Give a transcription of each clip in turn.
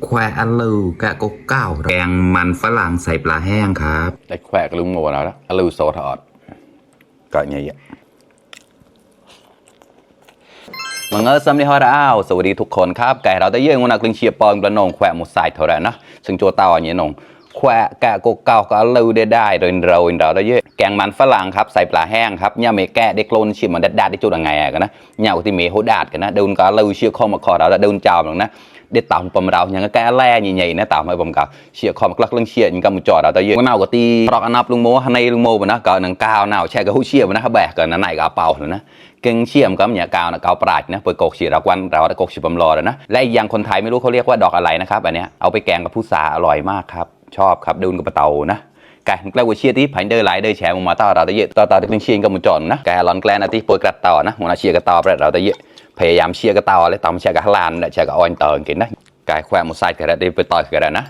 แควอันลูกะกกเก้าแกงมันฝรั่งใส่ปลาแห้งครับได้แควกลุงโง่แล้วนะลูโซทอดก็อย่างเงี้ยมังเออซัมนี่ฮอร์อ้าวสวัสดีทุกคนครับไก่เราได้เยื่อวันนักลิงเชียปอนกระนงแควหมดสายเท่าไรนะซึ่งโจเตาอย่างนี้นงแควกะกกเก้าก็ลูได้โดยเราได้เยอะแกงมันฝรั่งครับใส่ปลาแห้งครับเนี่ยเมแกะเด็กโลนชิมมันดัดได้จุดยังไงกันนะเนี่ยที่เมโหดาดกันนะเดินก็ลูเชียข้อมาคอเราเดินเจ้าหนึ่งนะได้ต่ำปมเราอย่างก็แก่แร่ใหญ่ๆนะต่ำให้ผมกับเชียคอมกลักเรื่องเชียอย่างกับมุจอดเราแต่เยอะก็น่าก็ตีรอกนับลุงโมในลุงโมบนะก็หนังก้าวน่าแช่กับหูเชียบนะเขาแบกกันนั่นไหนก็เป่าเลยนะเก่งเชียมก็เนี่ยก้าวนะก้าวปราดนะเปิดกกเชียรักวันเราได้กกเชียบำรอเลยนะและอย่างคนไทยไม่รู้เขาเรียกว่าดอกอะไรนะครับอันเนี้ยเอาไปแกงกับผู้สาอร่อยมากครับชอบครับดูนกับปลาเตานะไก่แกล้วยเชียที่ผ่านเดินไหลเดินแฉมมาต่อเราได้เยอะต่อที่เป็นเชียกับมุจอดนะไก่หลอนแกล้นะที่ปวยกระต่อนะหัวเชียกับต่อเราได้เยอะพยายามเชียกับต่อเลยตำเชียกับลานและเชียกับออยเตอร์กินนะกายแควหมดไส้ก็ได้ไปต่อยก็ได้นะ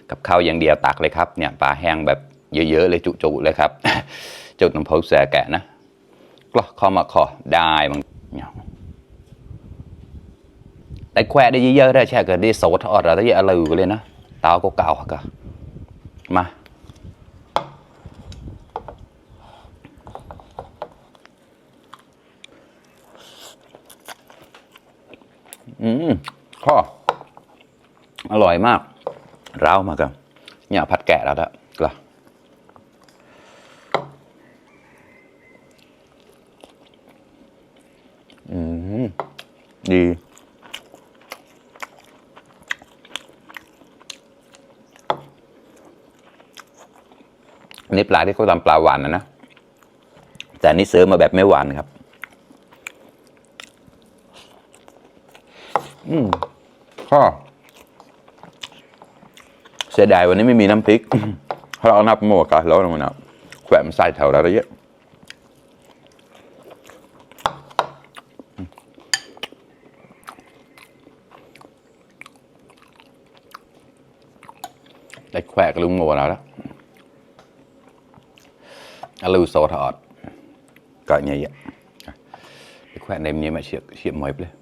กับข้าวอย่างเดียวตักเลยครับเนี่ยปลาแห้งแบบเยอะๆเลยจุๆเลยครับจุดน้ำพุแสแกะนะก็เข้ามาขอได้บางได้แควได้เยอะๆได้แช่ก็ได้โซทอดเราได้เยอะเลยก็เลยนะเตาก็เก่าก็มาข้ออร่อยมากร้าวมากกันเนี่ยผัดแกะแล้วละกละดีอันนี้ปลาที่เขาทำปลาหวานนะแต่อันนี้ซื้อมาแบบไม่หวานครับข้อเสียดายวันนี้ไม่มีน้ำพริกเพราะเรานับหมดกันแล้วมันนะแขวนใส่แถวเราเยอะได้แขวกลุงโง่แล้วลูโซทอดก็อย่างเงี้ยได้แขวกในนี้มาเชียบหมอยไปเลย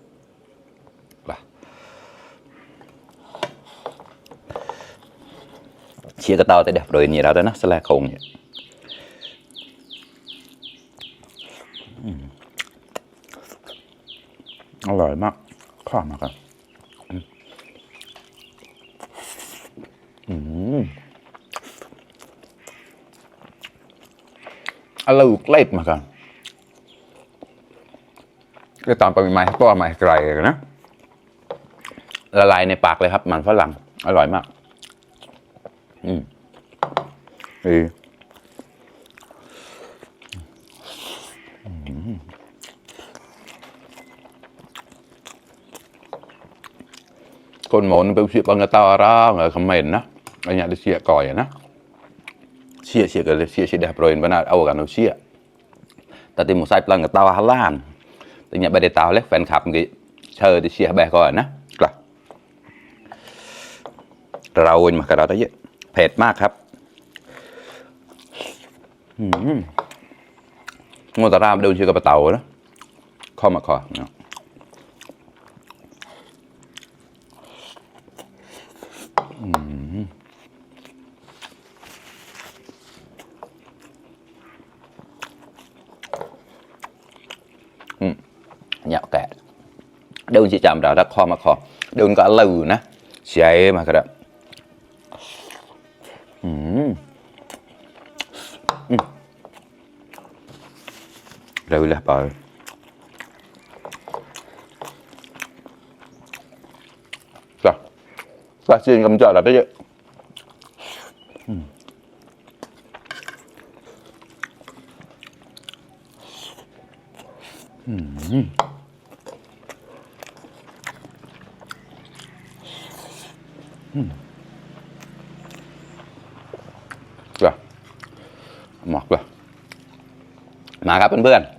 เชียร์กระเตาแต่เด็กโดยนี่เราได้นะสแลคงเนี่ยอร่อยมากข้าวมากครับอร่อยเล็ดมากครับก็ตามไปมีไม้ก็ไม้ไกลกันนะละลายในปากเลยครับมันฝรั่งอร่อยมากคนหมอนเป็นเชียบังกะตาร่างเหรอคำเมนนะอะไรอย่างเงี้ยเชียก่อยนะเชียกันเลยเชียเดบรอยน์บรรดาเอากันเอาเชียแต่ที่หมูไซปลังกะตาฮัลลานแต่เนี่ยไปเดตาเล็กแฟนคลับกี่เชิญที่เชียแบกก่อนนะกลับเราเองมากระเราได้เยอะเผ็ดมากครับงวดตารามเดินเชื่อกับเต่านะเข้ามาขอเนี่ยแกะเดินจีจำเราถ้าข้อมาขอเดินก็ลือนะใช่มากระเร็วเลยไปจ้ะจีนกำจัดเราได้เยอะจ้ะหมอกเลยมาครับเพื่อนๆ